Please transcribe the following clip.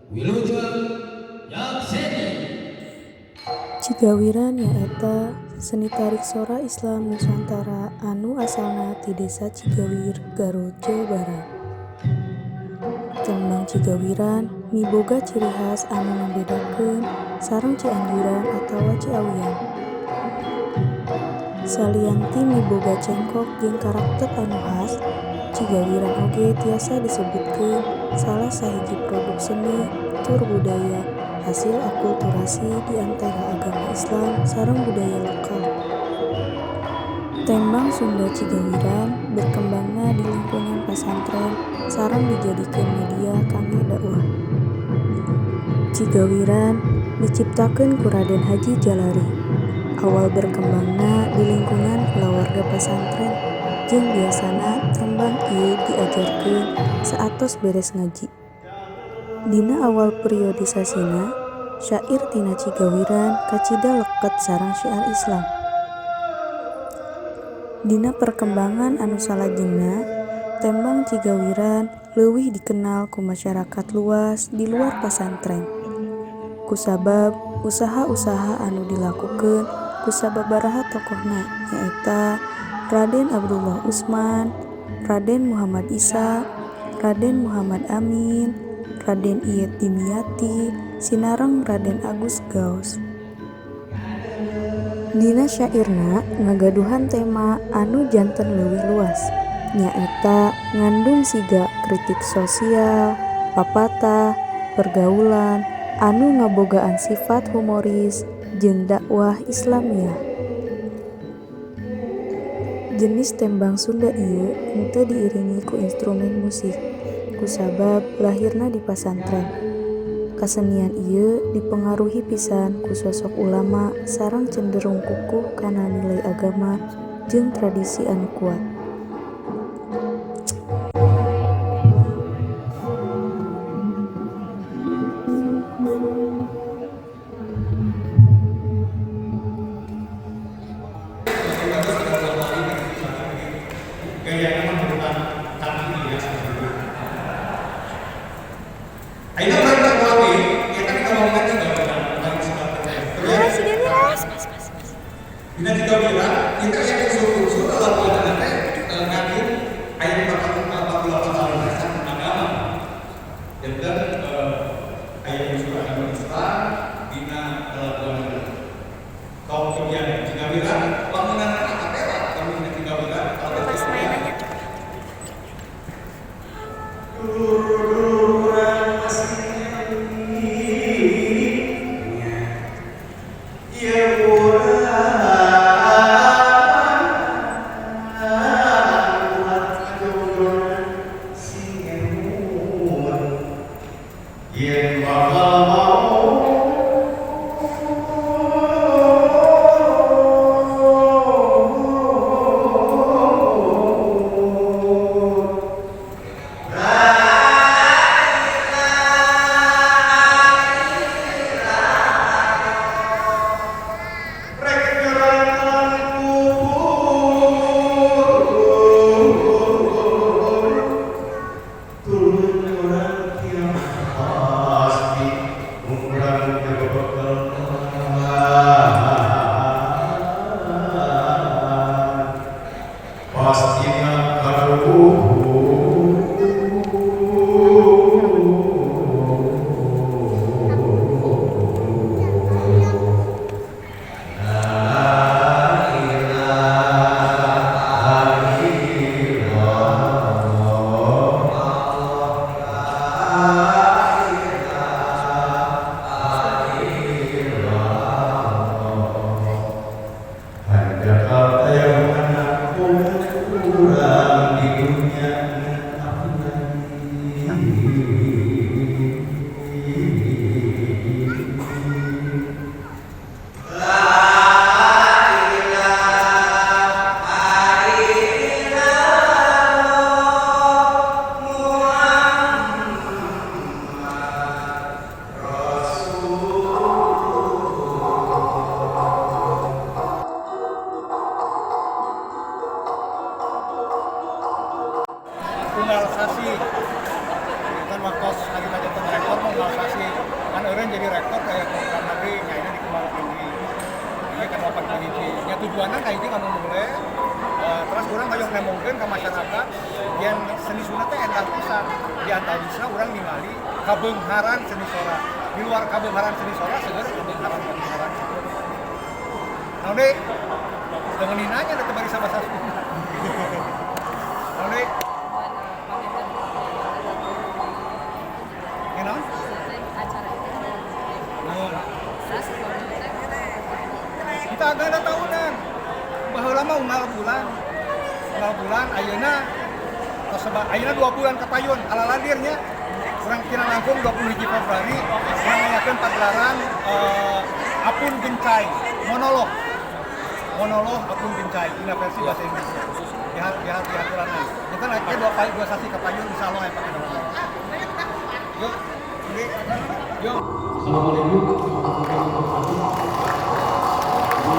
Wilujeng nyakseni. Cigawiran nyaeta seni tarik sora Islam Nusantara anu asalna ti Desa Cigawir, Garut, Jawa Barat. Tembang Cigawiran miboga ciri khas anu ngabedakeun sareng Cianjuran atawa Ciawian. Salian ti miboga cengkok jeung karakter anu khas, Cigawiran oge tiasa disebutkeun salah sahiji produk seni tur budaya hasil akulturasi di antara agama Islam sareng budaya lokal. Tembang Sunda Cigawiran berkembangna di lingkungan pasantren sareng dijadikeun media kangge dakwah. Cigawiran diciptakeun ku Raden Haji Jalari. Awal berkembangna di lingkungan kulawarga pasantren jeung biasana tembang ieu diajarkeun saatos beres ngaji. Dina awal periodisasina, syair tina Cigawiran kacida leket sareng syiar Islam. Dina perkembangan anu salajengna, tembang Cigawiran leuwih dikenal ku masyarakat luas di luar pasantren. Kusabab usaha-usaha anu dilakukeun ku sababaraha tokohna nyaeta Raden Abdullah Usman, Raden Muhammad Isa, Raden Muhammad Amin, Raden Iet Dimyati, sinareng Raden Agus Gaos. Dina syairna ngagaduhan tema anu janten leuwih luas, nyaeta ngandung siga kritik sosial, papatah, pergaulan anu ngabogaan sifat humoris jeung dakwah Islamiyah. Jenis tembang Sunda ieu henteu diiringi ku instrumen musik, kusabab lahirna di pasantren. Kasenian ieu dipengaruhi pisan ku sosok ulama sareng cenderung kukuh kana nilai agama jeung tradisi anu kuat. Janten kahiji anu mulai terus urang hoyong nembongkeun ka masyarakat yang seni Sunda teh endah pisan. Di antawisna urang ningali kabeungharan seni sora. Di luar kabeungharan seni sora seueur kabeungharan-kabeungharan. Naon deui? Teu nanya da teu barisa bahasa Sunda. Naon deui? Ya naon? Naon? Kita agenda tahunan. Baheula mah unggal bulan. Unggal bulan, ayeuna tos ayeuna 2 bulan kapayun alaladir nya. Urang kirang langkung 20 hiji Februari urang ngayakeun pagelaran Apun Gencay monolog. Monolog Apun Gencay dina versi bahasa Indonesia. Di dihaturanan. Kita naiknya 2 sasi kapayun, insyaallah aya pakai nama. Yuk, ini, yuk. Assalamualaikum warahmatullahi wabarakatuh. Di